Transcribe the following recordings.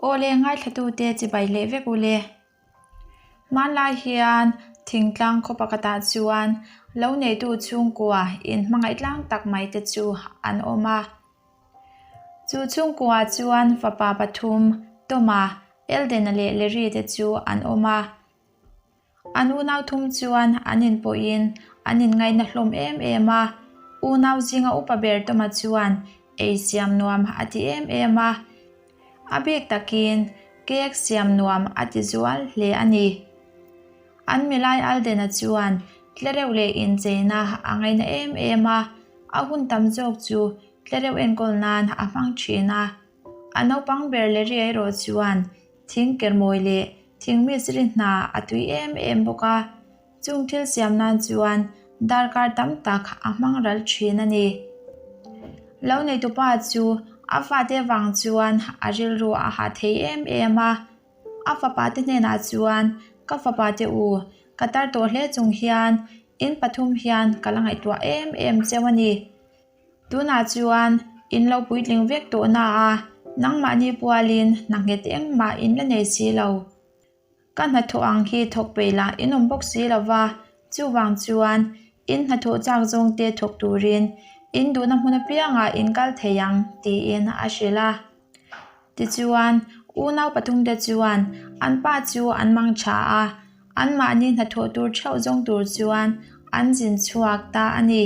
Awle ngaithlatute chibai leh vek ule. Hmanlai hian thingtlang khaw pakhatah chuan lo neitu chhungkua inhmangaih tlang tak mai te chu an awm a. Chu chhungkua chuan fapa pathum Toma, Eldena leh Larry te chu an awm a. An unau thum chuan an inpawhin an inngaihna hlawm em em a, unau zinga upa ber Toma chuan ei siam nuam a ti em em a, a bik takin cake siam nuam a ti zual hle a ni. An milai Aldena chuan tlereuh leh incheina a ngaina em em a, a hun tam zawk chu tlereuh enkawl nan a hmang thin a. A naupang ber Larry erawh chuan Thing kermawi leh thing mistiri hna a tui em em bawk a, chung thil siam nan chuan darkar tam tak a hmang ral thin a ni. Lo neitupa chu a fate vang chuan a rilru a hah thei em em a, a fapa te hnenah chuan, Ka fapa te u, ka tar tawh hle chung hian in pathum hian ka la ngaihtuah em em cheu a ni. Tunah chuan in lo puitling vek tawh na a, nangmahni pualin hna nghet engmah in la nei si lo. Ka hnathawh ang hi thawk peih lah in awm bawk si lo va, chuvang chuan in hnathawh chak zawng te thawk turin in duhna hmun apiangah in kal thei ang tiin a hrilh a. Tichuan, unau pathumte chuan an pa chu an mang tha a, anmahni hnathawh tur theuh zawng tur chuan an zin chhuak ta a ni.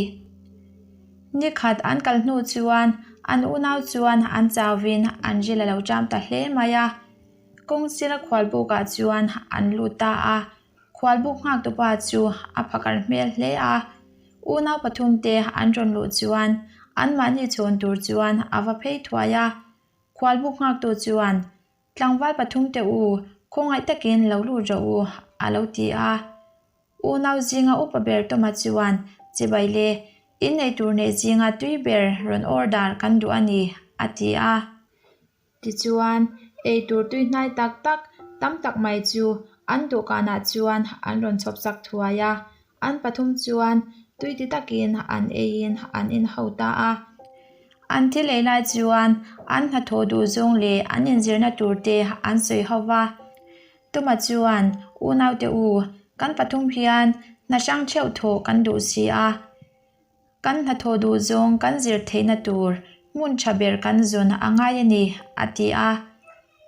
Nikhat an kal hnu chuan an unau chuan an chauvin an ril a lo ṭam ta hle mai a. Kawng sira khualbukah chuan an lut ta a, Khualbuk nghaktupa chu a phakar hmel hle a, unau pathumte an rawn luh chuan anmahni chhawn tur chuan a va phei thuai a. Khualbuk nghaktu chuan, Tlangval pathumte u, khawngaih takin lo lut rawh u, a lo ti a. Unau zinga upa ber Toma chuan, Chibai le, innei tur neih zinga tui ber rawn order kan duh a ni, a ti a. Tichuan, eitur tui hnai tak tak tam tak mai chu an dawhkanah chuan an rawn chhawp chak thuai a, an pathum chuan tui ti takin an eiin an inho ta a. An thil ei lai chuan an hnathawh duh zawng leh an inzirna tur te an sawi ho va. Tuma chuan, Unaute u, kan pathum hian hna hrang theuh thawh kan duh si a. Kan hnathawh duh zawng kan zir theihna tur hmun tha ber kan zawn a ngai a ni, a ti a.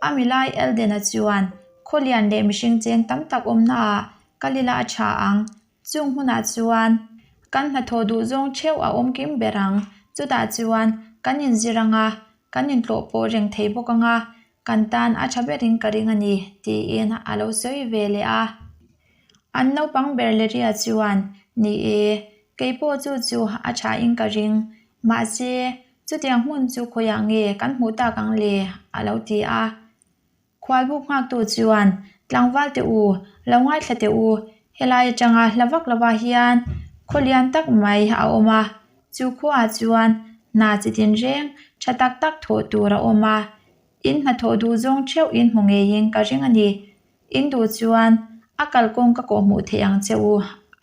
A milai Eldena chuan, Khawlian leh mihring cheng tam tak awmnaah ka lila a tha ang. Chung hmunah chuan kan hnathawh duh zawng theuh a awm kim ber ang. Chutah chuan kan inzir ang a, kan intlawh pawh reng thei bawk ang a, kan tan a tha berin ka ring a ni, tiin a lo sawi ve leh a. An naupang ber Leria chuan, Ni e, kei pawh chu chu a thain ka ring. Mahse, chutiang hmun chu khawiah nge kan hmuh tak ang le? a lo ti a. Khualbuk nghaktu chuan, Tlangval teh u, lo ngaithla teh u, helai atanga hla vak lovah hian khaw lian tak mai a awm a, chu khuaah chuan hna chi tinreng tha tak tak thawh tur a awm a, in hnathawh duh zawng theuh in hmu ngeiin ka ring a ni. In duh chuan a kalkawng ka kawhhmuh theih ang che u,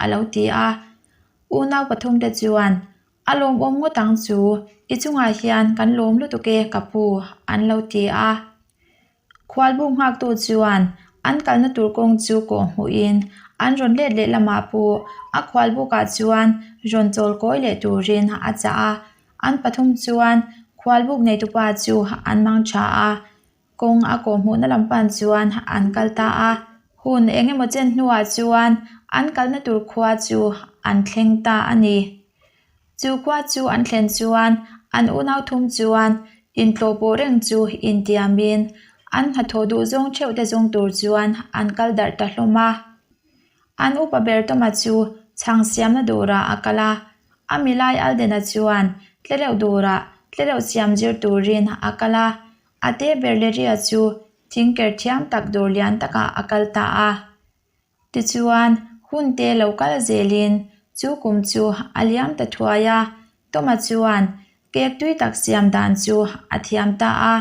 a lo ti a. Unau pathumte chuan, A lawmawm ngawt ang chu, i chungah hian kan lawm lutuk e ka pu, an lo ti a. Khualbuk nghaktu chuan an kalna tur kawng chu kawhhmuhin an rawn let leh lamah pawh a khualbukah chuan rawn chawl kawi leh turin a chah a. An pathum chuan khualbuk neitupa chu an mang tha a. Kawng a kawhhmuhna lam pan chuan an kal ta a, hun eng emaw chen hnuah chuan an kalna tur khua chu an thleng ta a ni. Chu khua chu an thlen chuan an unau thum chuan intlawh pawh reng chu intiamin an hnathawh duh zawng theuh te zawng tur chuan an kal darh ta hlawm a. An upa ber Toma chu chhang siamna dawrah a kal a, a milai Aldena chuan tlereuh dawrah tlereuh siam zir turin a kal a, A te ber Leria chu thingker thiam tak dawr lian takah a kal ta a. Tichuan, hun te lo kal zelin chu kum chu a liam ta thuai a, Toma chuan cake tui tak siam dan chu a thiam ta a.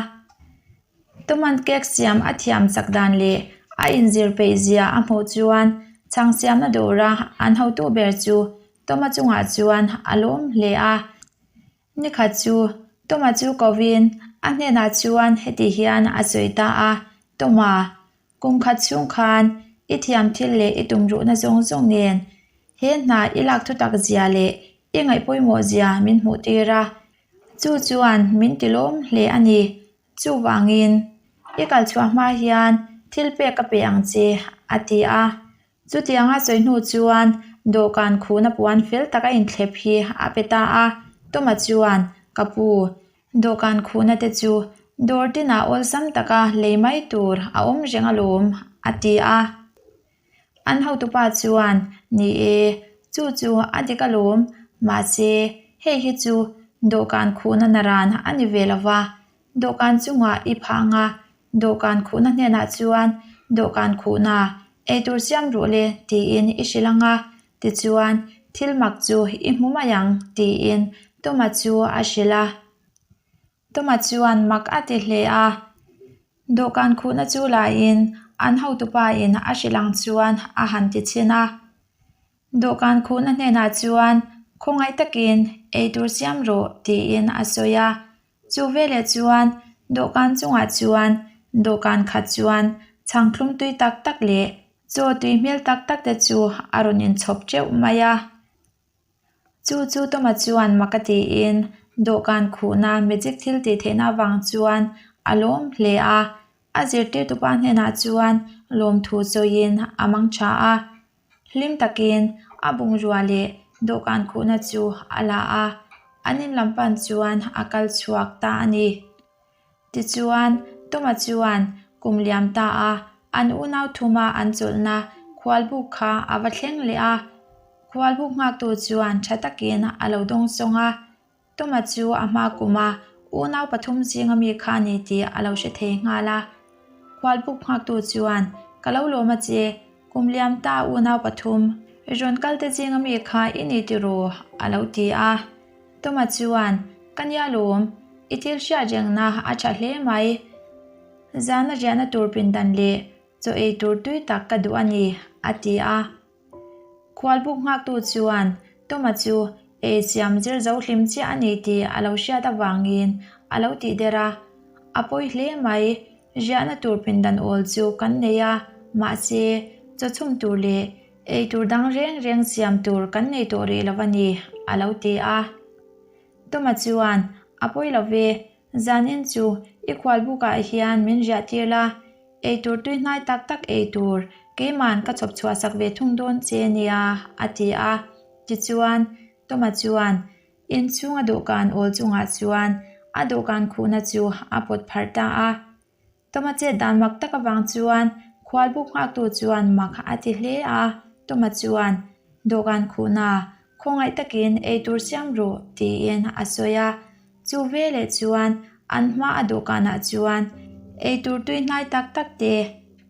Toma'n cake siam a thiam chak dan leh a inzir peih zia a hmuh chuan chhang siamna dawra an hotu ber chu Toma chungah chuan a lawm hle a. Nikhat chu Toma chu kovin A hnenah chuan heti hian a sawi ta a, Tawma, kum khat chhung khan i thiam thil leh i tumruhna zawng zawng nen he hna i lak thutak zia leh i ngaih pawimawh zia min hmuh tir a, chu chuan min ti lawm hle a ni. Chuvangin, i kal chhuah hma hian thil pek ka pe ang che, a ti a. Chutianga sawi hnu chuan dawhkan khuhna puan fel tak a inthlep hi a pe ta a. Toma chuan, Ka pu, dawhkan khuhna te chu dawr tinah awlsam taka lei mai tur a awm reng alawm, a ti a. An hotupa chuan, Ni e, chu chu a dik alawm, mahse, hei hi chu dawhkan khuhna naran a ni ve lo va, dawhkan chungah i phah ang a, dawhkan khuhna hnenah chuan dawhkan khuhna eitur siam ruh le tiin i hrilh ang a, tichuan thil mak chu i hmu mai ang tiin Toma chu a hrilh a. Toma chuan mak a ti hle a, dawhkan khuhna chu laiin an hotupa in a hrilh ang chuan a han ti chhin a. Dawhkan khuhna hnenah chuan khawngaih takin eitur siam rawh tiin a sawi a. Chu veleh chuan dawhkan chungah chuan dawhkan khat chuan chhangthlum tui tak tak leh chaw tui hmel tak tak te chu a rawn inchhawp teuh mai a. Chu chu Toma chuan mak a tiin dawhkan khuhna magic thil tih theihna avang chuan a lawm hle a. A zirtirtupa hnenah chuan lawmthu chawiin a mang tha a. Hlim takin a bungrua leh dawhkan khuhna chu a la a, an in lam pan chuan a kal chhuak ta a ni. Tichuan, Toma chuan kum liam ta a, an unau thuma an chawlhna khualbuk kha a va thleng leh a. Khualbuk nghaktu chuan tha takin a lo dawngsawng a, Toma chu a hma kuma unau pathum zinga mi kha a ni tih a lo hre thei nghal a. Khualbuk nghaktu chuan, Ka lo lawm a che, kum liam ta unau pathum rawn kal te zinga mi kha i ni tiraw? a lo ti a. Toma chuan, Ka nia lawm, i thil hriat rengna a tha hle mai. Zana riahna tur pindan leh chaw ei tur tui tak ka duh a ni, a ti a. Khualbuk nghaktu chuan Toma chu ei siam zir zo hlim chiah a ni tih a lo hriat avangin a lo tih der a, A pawi hle mai, riahna tur pindan awl chu kan nei a, mahse chaw chhum tur leh ei tur dang reng reng siam tur kan nei tawh rih lo a ni, a lo ti a. Toma chuan, A pawi lo ve, zanin chu i khualbukah hian min riah tir la, Eitur tui hnai tak tak ei tur keiman ka chhawp chhuah sak ve thung dawn che nia, a ti a. Tichuan, Toma chuan inchhunga dawhkan awl chungah chuan a dawhkan khuhna chu a pawt pharh ta a. Toma chet dan mak tak avang chuan khualbuk nghaktu chuan mak a ti hle a. Toma chuan, Dawhkan khuhna, khawngaih takin eitur siam rawh, tiin a sawi a. Chu veleh chuan an hma a dawhkanah chuan eitur tui hnai tak tak te,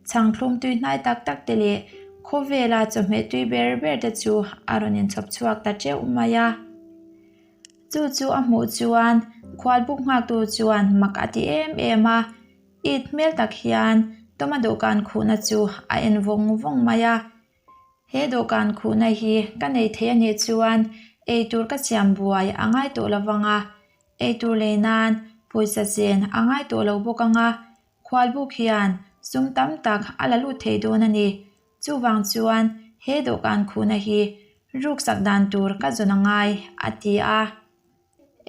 chhangthlum tui hnai tak tak te leh khawvela chawhmeh tui ber ber te chu a rawn inchhawp chhuak ta teuh mai a. Chu chu a hmuh chuan khualbuk nghaktu chuan mak a ti em em a, it hmel tak hian Toma dawhkan khuhna chu a en vawng vawng mai a. He dawhkan khuhna hi ka nei thei a nih chuan eitur ka siam buai a ngai tawh lo vang a, eitur lei nan pawisa chen a ngai tawh lo bawk ang a, khualbuk hian sum tam tak a la lut thei dawn a ni. Chuvang chuan he dawhkan khuhna hi ruksak dan tur ka zawn a ngai, a ti a.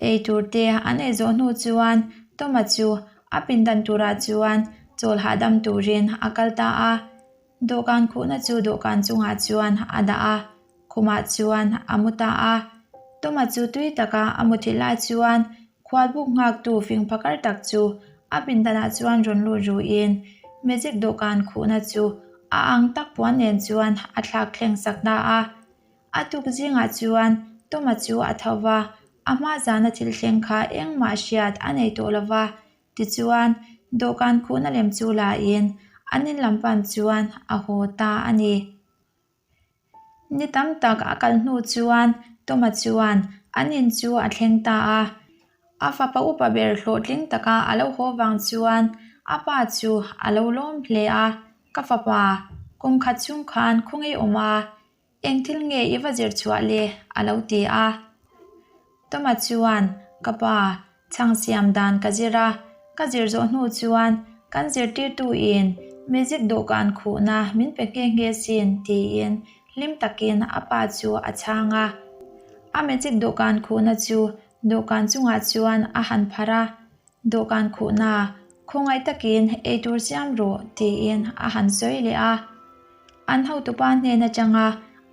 Eitur te an ei zawh hnu chuan Toma chu a pindan turah chuan chawl hahdam turin a kal ta a. Dawhkan khuhna chu dawhkan chungah chuan a dah a, khumah chuan a mu ta a. Toma chu tui taka a mu thih lai chuan khualbuk nghaktu fing phakar tak chu a pindanah chuan rawn lut ruhin magic dawhkan khuhna chu a ang tak puan nen chuan a thlak thleng sak ta a. A tuk zingah chuan Toma chu a tho va, a hma zana thil thleng kha engmah hriat a nei tawh lo va. Tichuan, dawhkan khuhna lem chu lain an in lam pan chuan a haw ta a ni. Ni tam tak a kal hnu chuan Toma chuan an in chu a thleng ta a. A fapa upa ber hlawhtling taka a lo haw vang chuan a pa chu a lo lawm hle a, Ka fapa, kum khat chhung khan khawngaih awm a, Eng thil nge i va zir chhuah le? a lo ti a. Toma chuan, Ka pa, chhang siam dan ka zir a. Ka zir zawh hnu chuan kan zirtirtuin magic dawhkan khuhna min pe nghe nghe sin tiin hlim takin a pa chu a chhang a. A magic dawhkan khuhna chu dawhkan chungah chuan a han pharh a, Dawhkan khuhna khawngaih takin eitur siam rawh tiin a han sawi leh a. An hotupa hnen atanga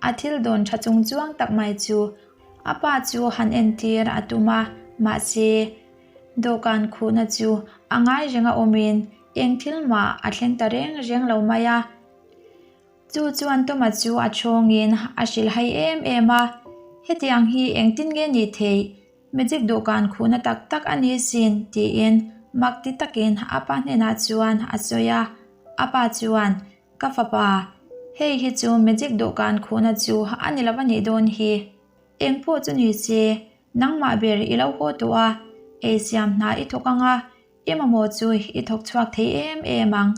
a thil dawn tha chung chuang tak mai chu a pa chu han entir a tum a, mahse dawhkan khuhna chu a ngai renga awmin eng thil mah a thleng ta reng reng lo mai a. Chu chuan Toma chu a chhawngin a hrilhhai em em a, Hetiang hi engtin nge ni theih? Magic dawhkan khuhna tak tak a ni sin, tiin mak ti takin a pa hnenah chuan a sawi a. A pa chuan, Ka fapa, hei hi chu magic dawhkan khuhna chu a ni lo a nih dawn hi. Eng pawh chu ni se, nangmah ber i lo haw tawh a, ei siam hna i thawk ang a, i mamawh chu i thawk chhuak thei em em ang.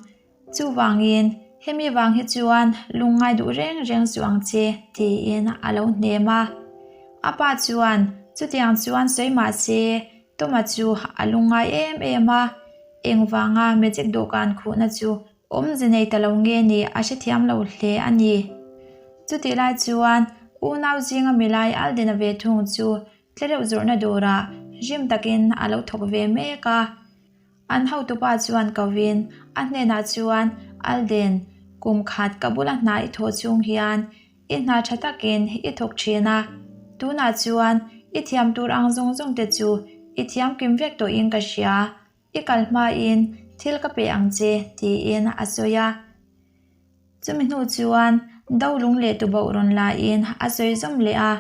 Chuvangin, hemi vang hi chuan lungngai duh reng reng suh ang che, tiin a lo hnem a. A pa chuan chutiang chuan sawi mah se, Toma chu a lungngai em em a, engvanga magic dawhkan khuhna chu awmze nei ta lo nge ni a hrethiam lo hle a ni. Chutih lai chuan unau zinga milai Aldena ve thung chu tlereuh zawrhna dawrah rim takin a lo thawk ve mek a. An hotupa chuan kovin a hnenah chuan, Alden, kum khat ka bula hna i thawh chung hian i hna tha takin i thawk thin a. Tunah chuan i thiam tur ang zawng zawng te chu i thiam kim vek tawhin ka hria. I kal hmain thil ka pe ang che, tiin a sawi a. Chumi hnu chuan Dolung leh Tuboh rawn lain a sawi zawm leh a.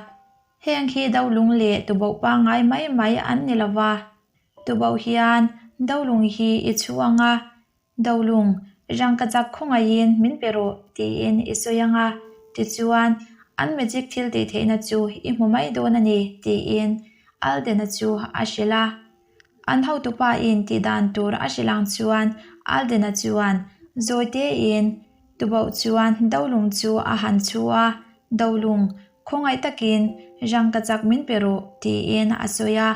Heng hi Dolung leh Tuboh pangngai mai mai an ni lova. Tuboh hian Dolung hi i chhu ang a, Dolung, rangkachak khawngaihin min pe rawh tiin i sawi ang a, tichuan an magic thil tih theihna chu i hmu mai dawn a ni tiin Alden-a chu a hrilh a. An hotupa in tih dan tur a hrilh ang chuan Alden-a chuan zawi tein Tuboh chuan Dolung chu a han chhu a, Dolung, Khawngaih takin rangkachak min pe rawh tiin a sawi a.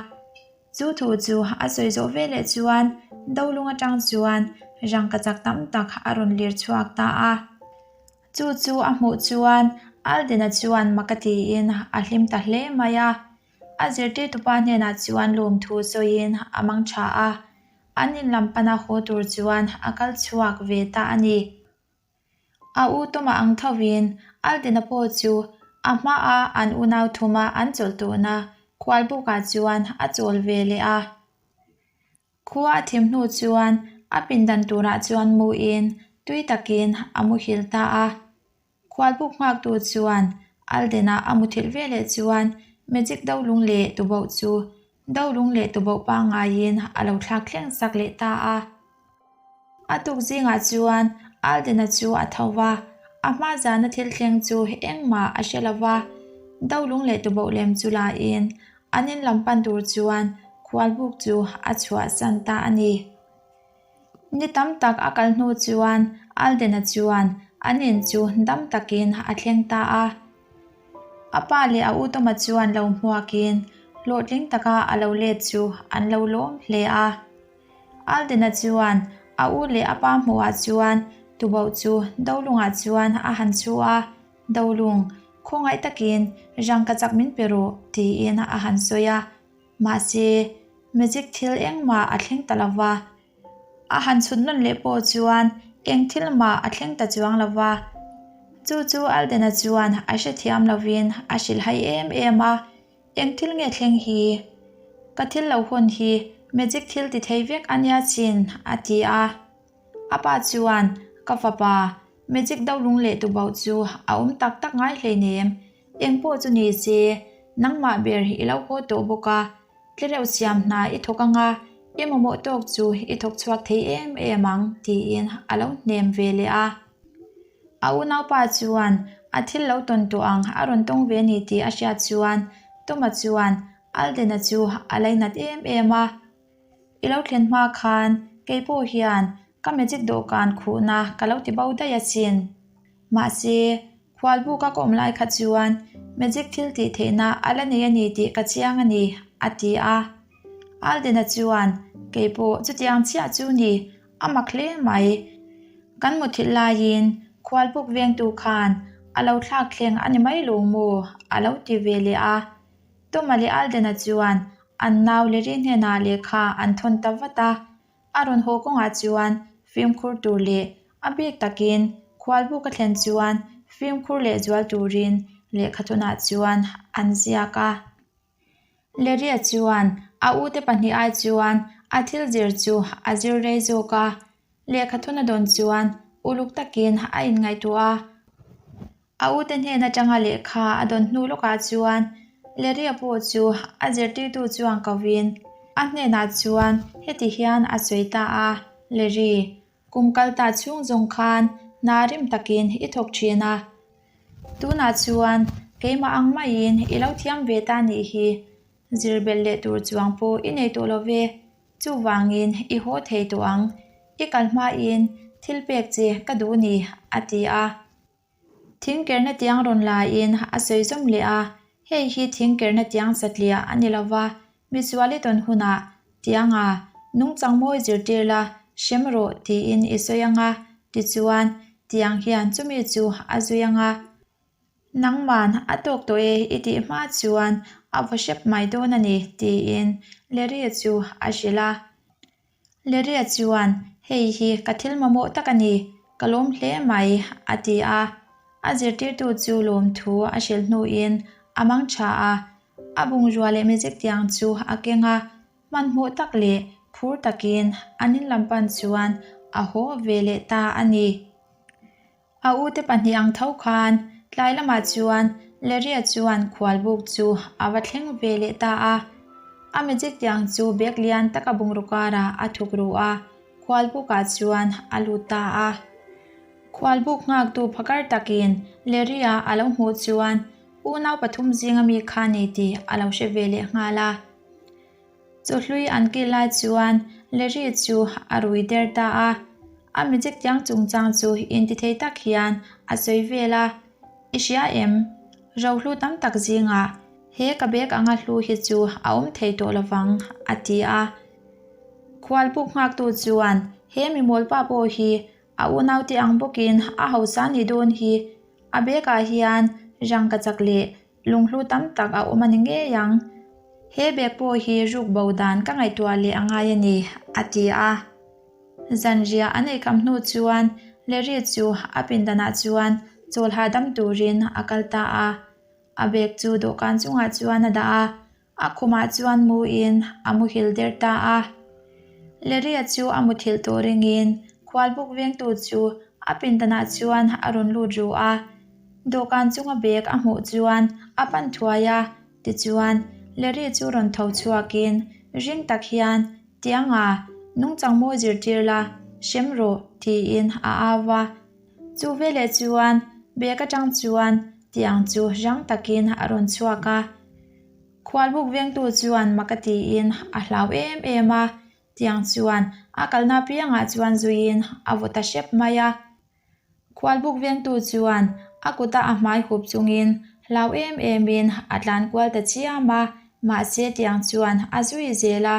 Chu thu chu a sawi zawh veleh chuan Dolung atang chuan rangkachak tam tak a rawn lir chhuak ta a. Chu chu a hmuh chuan Aldena chuan mak a tiin a hlim ta hle mai a. A zirtirtupa hnenah chuan lawmthu sawiin a mang tha a. An in lam pana haw tur chuan a kal chhuak ve ta a ni. A u Toma ang thovin Aldena pawh chu a hmaa an unau thuma an chawlh tawhna khualbukah chuan a chawl ve leh a. Khua a thim hnu chuan a pindan turah chuan muin tui takin a muhil ta a. Khualbuk nghaktu chuan Aldena a muthilh ve leh chuan Magic Dolung leh Tuboh chu Dolung leh Tuboh pangngaiin a lo thlak thleng sak leh ta a. A tuk zingah chuan Aldena chu a tho va, a hma zana thil thleng chu engmah a hre lo va. Dolung leh Tuboh lem chu lain an in lam pan tur chuan khualbuk chu a chhuahsan ta a ni. Ni tam tak a kal hnu chuan Aldena chuan an in chu dam takin a thleng ta a. A pa leh a u Toma chuan lo hmuakin hlawhtling taka a lo let chu an lo lawm hle a. Aldena chuan a u leh a pa hmuhah chuan Tuboh chu Dolungah chuan a han chhu a, Dolung, khawngaih takin rangkachak min pe rawh, tiin a han sawi a. Mahse, magic thil engmah a thleng ta lo va. A han chhut nawn leh pawh chuan eng thil mah a thleng ta chuang lo va. Chu chu Aldena chuan a hrethiam lovin a hrilhhai em em a, Eng thil nge thleng hi? Ka thil lo hawn hi magic thil ti thei vek a nia chin, a ti a. A pa chuan, Ka fapa, magic do lung leh tuboh chu a awm tak tak ngai hleinem. Eng pawh chu ni se, nangmah ber i lo haw tawh bawk a, tlereuh siam hna i thawk ang a, i mamawh tawk chu i thawk chhuak thei em em ang, tiin a lo hnem ve leh a. A unaupa chuan a thil lo tawn tawh ang a rawn tawng ve ni tih a hriat chuan Toma chuan Aldena chu a lainat em em a. I lo thlen hma khan kei pawh hian ka magic dawhkan khuhna ka lo ti bo daih asin. Mahse, khualbuka ka awm lai kha chuan magic thil tih theihna a la nei a ni tih ka chiang a ni, a ti a. Aldena chuan. Kei pawh chutiang chiah chu ni, a mak hle mai. Kan muthilh laiin khualbuk vengtu khan a lo thlak thleng a ni mai lo maw? a lo ti ve leh a. Toma leh Alden-a chuan an nau Larry hnenah lehkha an thawn ta vat a. A rawn haw kawngah chuan fimkhur tur leh a bik takin khualbuk a thlen chuan fimkhur leh zual turin lehkhathunah chuan an ziak a. Leria chuan a ute pahnih ai chuan a thil zir chu a zir rei zawk a, lehkhathun a dawn chuan uluk takin a inngaihtuah a. A ute hnen atanga lehkha a dawn hnu lawkah chuan Leria pawh chu a zirtirtu chuan kovin a hnenah chuan heti hian a sawi ta a, Leri, kum kal ta chhung zawng khan hna rim takin i thawk thin a. Tunah chuan keimah ang maiin i lo thiam ve ta nih hi, zir belh leh tur chuang pawh i nei tawh lo ve. Chuvangin i haw thei tawh ang, i kal hmain thil pek che ka duh ni, a ti a. Thingkerna tiang rawn laiin a sawi zawm leh a, hei hi thingkerna tiang satliah a ni lova, misual i tawn hunah tianga nungchang mawi zirtir la hrem rawh tiin i sawi ang a, tichuan tiang hian chumi chu a zui ang a. Nangman a tawk tawh e i tih hma chuan a vaw hrep mai dawn a ni tiin Larry chu a hrilh a. Leria chuan, Hei hi ka thil mamawh tak a ni, ka lawm hle mai, a ti a. A zirtirtu chu lawmthu a hrilh hnuin a mang tha a, a bungrua leh magic tiang chu a keng a, hmanhmawh tak leh phur takin an in lam pan chuan a haw ve leh ta a ni. A ute pahnih ang tho khan tlai lamah chuan Leria chuan khualbuk chu a va thleng ve leh ta a. A magic tiang chu bag lian taka bungraw karah a thuk ru a, khualbukah chuan a lut ta a. Khualbuk nghaktu phakar takin Leria a lo hmuh chuan unau pathum zinga mi kha ni tih a lo hre ve leh nghal a. Chawhlui an kil lai chuan Larry chu a rui der ta a, a magic tiang chungchang chu intithei tak hian a sawi vel a, I hria em? Rohlu tam tak zingah he ka bag anga hlu hi chu a awm thei tawh lovang, a ti a. Khualbuk nghaktu chuan he mimawlpa pawh hi a unaute ang bawkin a hausa ni dawn hi a bag ah hian rangka chak leh Lunghlu tam tak a awm a ni ngei ang. He bag pawh hi ruk bo dan ka ngaihtuah leh a ngai a ni, a ti a. Zanriah an eikham hnu chuan Larry chu a pindanah chuan chawl hahdam turin a kal ta a. A bag chu dawhkan chungah chuan a dah a, A khumah chuan muin a muhil der ta a. Leria chu a muthilh tawh ringin khualbuk vengtu chu a pindanah chuan a rawn lut ru a. Dawhkan chunga bag a hmuh chuan a pan thuai a, tichuan Larry chu rawn tho chhuakin ring tak hian, Tianga, nungchang mawi zirtir la, hrem rawh, tiin a au a. Chu veleh chuan bag atang chuan tiang chu rang takin a rawn chhuak a. Khualbuk vengtu chuan mak a tiin a hlau em em a, tiang chuan a kalna piangah chuan zuiin a vaw ta hrep mai a. Khualbuk vengtu chuan a kuta a hmai hup chungin hlau em emin a tlan kual ta chiam a, mahse tiang chuan a zui zel a.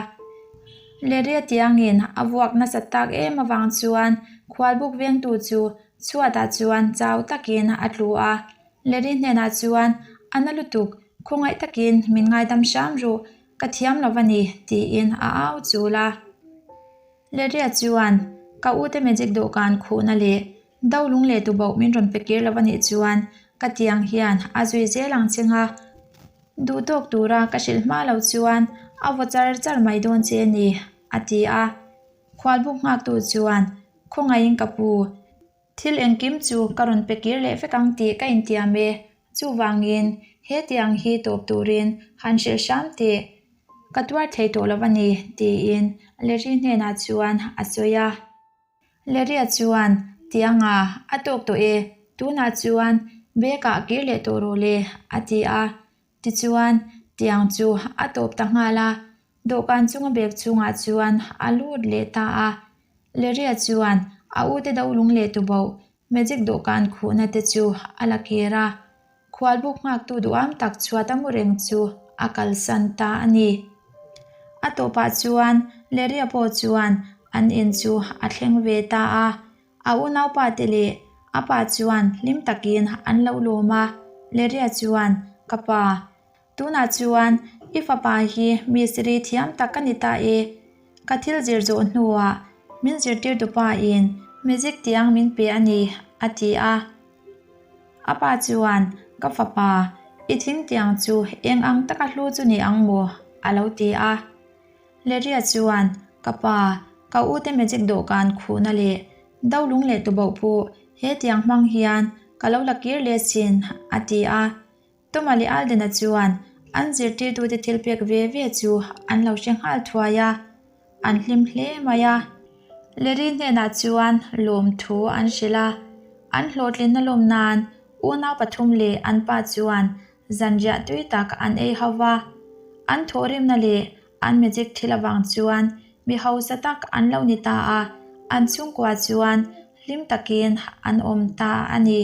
Leria tiangin a vuak nasat tak em avang chuan khualbuk vengtu chu chhuatah chuan chau takin a tlu a. Larry hnenah chuan, A na lutuk, khawngaih takin min ngaidam hram ruh, ka thiam lo va ni, tiin a au chul a. Larry-a chuan, Ka ute magic dawhkan khuhna leh do lung leh tuboh min rawn pe kir lo a nih chuan ka tiang hian a zui zel ang che nga. Duh tawk tura ka hrilh hma lo chuan a vaw char char mai dawn che a ni, a ti a. Khualbuk nghaktu chuan, Khawngaihin ka pu. Thil engkim chu ka rawn pe kir leh vek ang tih ka intiam e. Chuvangin, he tiang hi tawp turin han hrilh hram teh. Ka tuar thei tawh lo a ni, tiin Larry hnenah chuan a sawi a. Larry-a chuan, Tianga, a tawk tawh e. Tunah chuan bag-ah kir leh tawh rawh le, a ti a. Tichuan, tiang chu a tawp ta nghal a, dawhkan chunga bag chhungah chuan a lut leh ta a. Leria chuan a ute do lung leh tuboh magic dawhkan khuhna te chu a la kir a, khualbuk nghaktu duham tak chhuat a mu reng chu a kalsan ta a ni. A tawpah chuan Leria pawh chuan an in chu a thleng ve ta a. A unaupa te leh a pa chuan hlim takin an lo lawm a. Leria chuan, Ka pa, tunah chuan i fapa hi mistiri thiam tak ka ni ta e. Ka thil zir zawh hnuah min zirtirtu pa in magic tiang min pe a ni, a ti a. A pa chuan, Ka fapa, i thing tiang chu eng ang taka hlu chu ni ang maw? a lo ti a. Leria chuan, Ka pa, ka u te magic dawhkan khuhna leh do lung leh tuboh pawh he tiang hmang hian ka lo la kir leh sin, a ti a. Tuma leh Aldena chuan an zirtirtute thil pek ve ve chu an lo hre nghal thuai a, an hlim hle mai a. Larry hnenah chuan lawmthu an hrilh a, an hlawhtlinna lawm nan unau pathum leh an pa chuan zanriah tui tak an ei ho va. An thawhrimna leh an magic thil avang chuan mi hausa tak an lo ni ta a, an chhungkua chuan hlim takin an awm ta a ni.